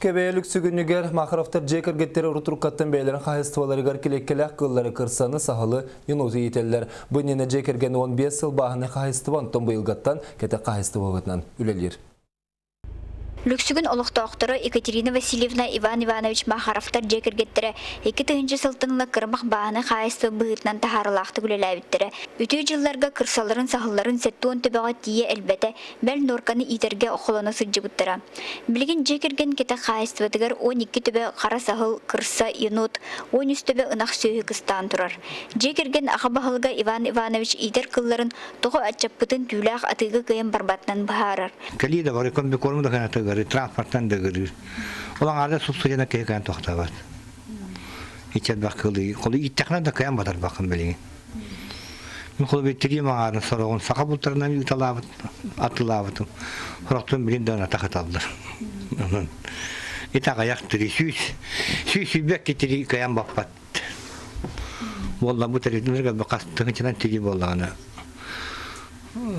Кэбээйи Лүксүгүнүгэр Махаровтар дьиэ кэргэттэрэ урут уруккаттан бэйэлэрин хаһаайыстыбаларыгар килиэккэлээх кыыллары кырсаны, саһылы, еноту иитэллэр. Бу иннинэ дьиэ кэргэн 15 сыл бааһынай хаһаайыстыба, онтон быйылгаттан кэтэх хаһаайыстыбабытынан үлэлиир. Лүксүгүн олохтоохторо Екатерина Васильевна, Иван Иванович Махаровтар дьиэ кэргэттэрэ 2000 сылтан ыла кырымах бааһынай хаһаайыстыба быһыытынан таһаарыылаахтык үлэлээбиттэрэ. Үтүө дьылларга кырсаларын, саһылларын 70 төбөҕө тиийэ элбэтэ, бэл нуорканы иитэргэ холоно сылдьыбыттара. Билигин дьиэ кэргэн кэтэх хаһаайыстыбатыгар 12 төбө хара саһыл, кырса, енот, 13 төбө ынах сүөһү кыстаан турар. Дьиэ кэргэн аҕа баһылыга Иван Иванович иитэр кылларын тоҕо аччаппытын түүлээх атыыга кыайан барбатынан быһаарар. Кэлии да бары комбикорм да кэнэтэ транспорттан да ыгырыыр. Ол аҥаарда субсидияны киһи кыайан тохтообот. Иччэлбэх кылыы. Холу ииттэхинэ да кыайан батарбаккын билигин. Мин холу тирии маҥаарын сороҕун саха бултарынан ыыталаабыт, атылаабытым. Сорохтун билин да атах ыталлар. Онон ит аҕыйах тирии сүүс сүүс сүүрбэкки тирии кыайан баппат. Буолла бу тэрилтэлэргэ хас тыһыынчанан тирии буоллаҕына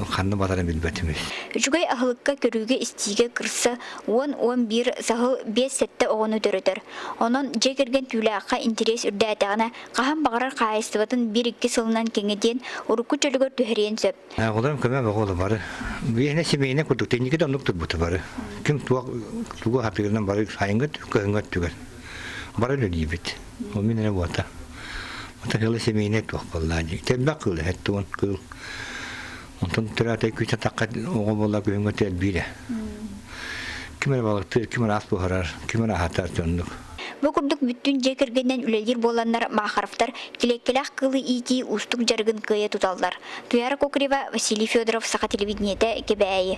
ханна батарын билбэтим. Үчүгэй аһылыкка көрүүгэ-истиигэ кырса 10-11 саһыл 5-7 оҕону төрөтөр. Онон дьиэ кэргэн түүлээххэ интэриэс үрдээтэҕинэ, хаһан баҕарар хаһаайыстыбатын биир-икки сылынан кэҥэтиэн, урукку чөлүгэр түһэриэн сөп. Оҕолорум көмө бөҕө бары. Биһиэнэ семейнэ курдук тэнники да оннук турбута бары. Ким туох тугу хатыырынан бары сайыҥҥы кыһыҥҥы өттүгэр бары үлэлиибит. Ол мин эрэ буота. Ота кыылы семейнэ туох буоллаа дии. Тэлбэх кыыл эһэт кыыл. Онтон төрөөтөй күүтэ тахха оҕо буолла күһүҥҥэ тэлбиирэ. Ким эрэ балыктыыр, ким эрэ ас буһарар, ким эрэ аһатар дьоннук. Бу курдук бүттүүн дьиэ кэргэнинэн үлэлиир буоланнар Махаровтар килиэккэлээх кыылы иитии уустук дьарыгын кыайа туталлар. Туяра Кокорева, Василий Федоров, Саха телевидениетэ, Кэбээйи.